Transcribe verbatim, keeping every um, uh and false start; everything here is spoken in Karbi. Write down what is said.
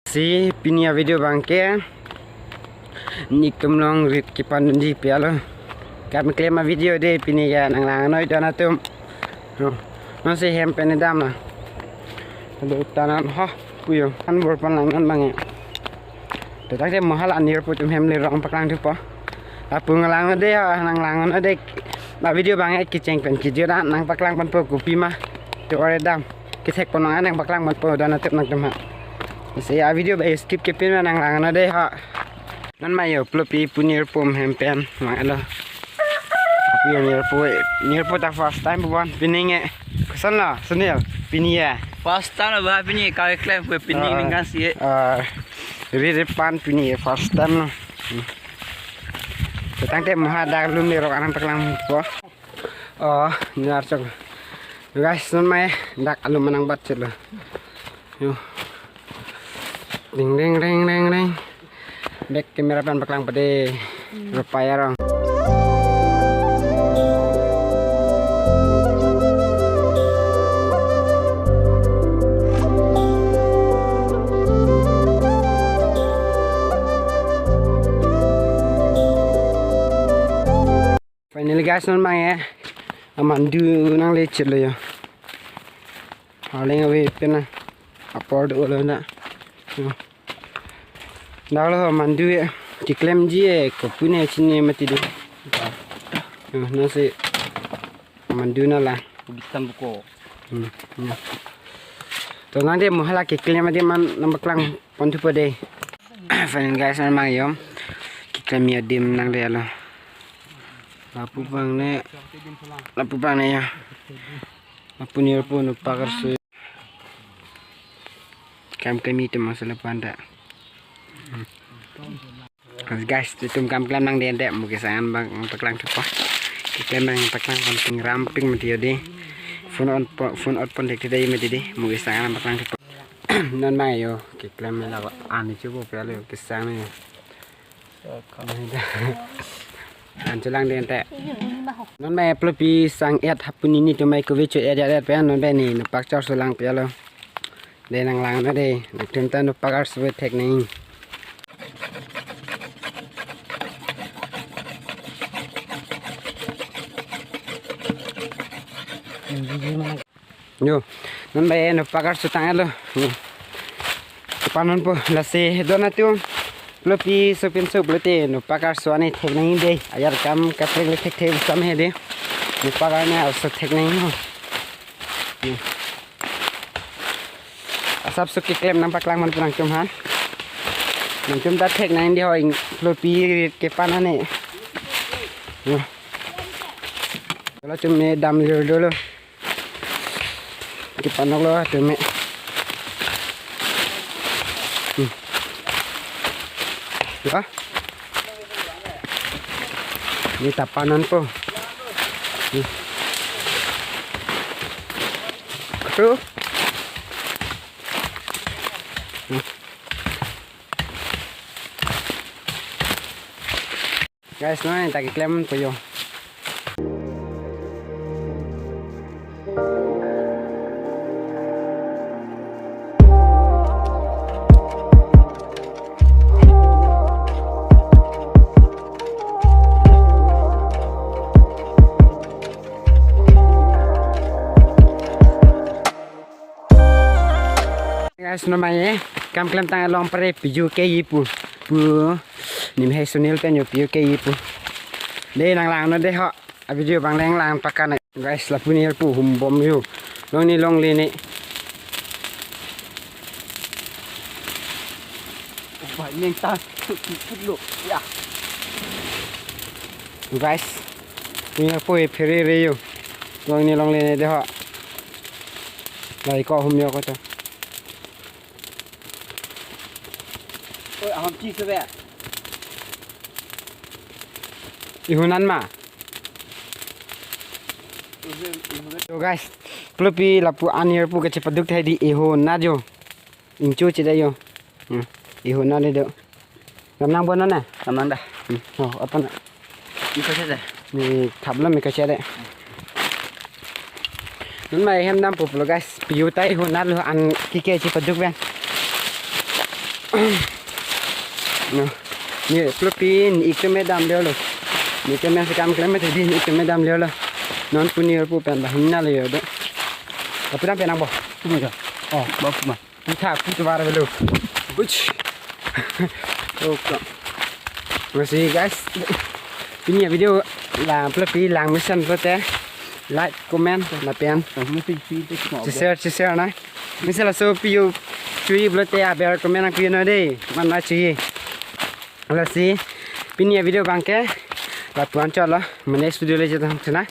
Si pini a-video abangke nik tum along rit kepan dunji pi alo. Kam klem a-video dei pini ke, nang lang noi don atum. Oh, non si hem pen damnang. Aduh, tanan ho, puyo. An bor pan lang non abang e. To tangte mo hala anir pu atum hem le rong paklang thupo. Lapu nang lang noi dei ha, nang lang noi dei. A-video abang e kecheng pen kejut an nang paklang ponpo, kopima. To ore dam. Kethek pon nang nang paklang ponpo don atum nangtum ha. Si a-video abang skip kepin nang lang noi dei ha. Non ma yo, plopi pu nirpo hem pen, mang alo. Plopi nirpo, nirpo ta first time pu bon, pining e. Koson lo, Sunil, pini e. First time lo ba pini, kali klem pu pining Ah, ningkan si e. Ah, rit kepan pini first time lo. Hmm. To tangte mo ha dak alum le rok anang paklang po. Oh, nyar chok. Guys, non ma e, dak alum anang bat chelo. Yo. Ding, ding, ding, ding, ding. Back camera pen paklang pade. Rupai arong. Finally guys, non ma e, amandu nangle chelo yo. Aleng ave pen na. Apor do lo na. Yo. Dak lo amandu e. Keklemji e, kopi ne chini mati do. Yo, non si amandu na la. Bitam buko. Hmm, yo. To nang dei mo hala keklem adim an nang paklang pon thupo dei. Finally guys, non ma yo. Keklem adim nang dei alo. Lapu abang ne. Lapu abang ne yo. Lapu nirpo, nopak arso. Kam kami teman selepan ta. Guys, itum kam klem nang dei, mo kesang an abang paklang thupo. Keklem nang paklang pon ping ram ping mati yo dei. Phone on po, phone on pon dek dei mati dei. Mo kesang an paklang thupo. Non ma yo, keklem la ani chupo pelo kesang ne. An chelang dei te. Non ma e plopi sang et hapu nini atum ma e kove cho et et et pen non pen ne nopak chor so lang pi alo. Dei nang lang noi dei. Nangtum ta nopak arso thek nang. Yo, non ma e nopak arso tang alo. Yo. Kepan ponpo, lasi don atum. Plopi sopinso pulote nopak arso ani thek nang dei. Ayar kam kaprek le thekthe sam he dei. Nopak ani arso thek nang ho. Yo. Asapso keklem nang paklang man nangtum ha. Nangtum ta thek nang dei ho, ing plopi rit kepan ani. Yo. Lo atum ne dam lir dolo. Kepan nok lo atum e. Hmm. Ya. Dei ta panon po. Hmm. Aduh. Hmm. Guys, non ta keklem po yo. Guys, non ma e, kam klem tang along pare piju ke yi pu. Pu. Nim he Sunil pen yo piju ke yi pu. Dei nang lang noi dei ho. A-video abang leng lang paklang. Guys, lapu nirpo hum bom yo. Longle longle ne. Ba neng ta. Lo. Ya. Guys. Nirpo e phere re yo. Longle longle ne dei ho. Lai ko hum yo ko ta. Oi, aham chi sebe. Ihun an ma. Yo guys, plopi lapu anir pu kachepaduk thai dei, ihun an yo. Ingchu chida yo. Hmm. Ihun an dei do. Kam nang bon na? Kam nang da. Hmm. Oh, apa na? Iko chida. Ni thap lo mi kachede. Non ma hem dampo pulo guys. Piu tai ho nalo an kike chepaduk pen. No. Ne pulo pen ik tame damle lo. Ne tame si kam klem mati di, ne ik tame damle lo. Non puni pu pen ba hinna le yo do. Kapu dam pen nangpo? Kuma jo. Oh, ba kuma. Pu tha, pu tha bar velo. Uch. Okay. Lasi guys, pini avideo la pulo pen lang mesen pulote like, comment lapen Ang mesti cuy itu semua. Share, share na. Mesen laso pini chui pulote aber comment nangpi non dei. Mana chui. Lasi pini avideo abangke lapu-an chotlo. Mane studio le jatang chena.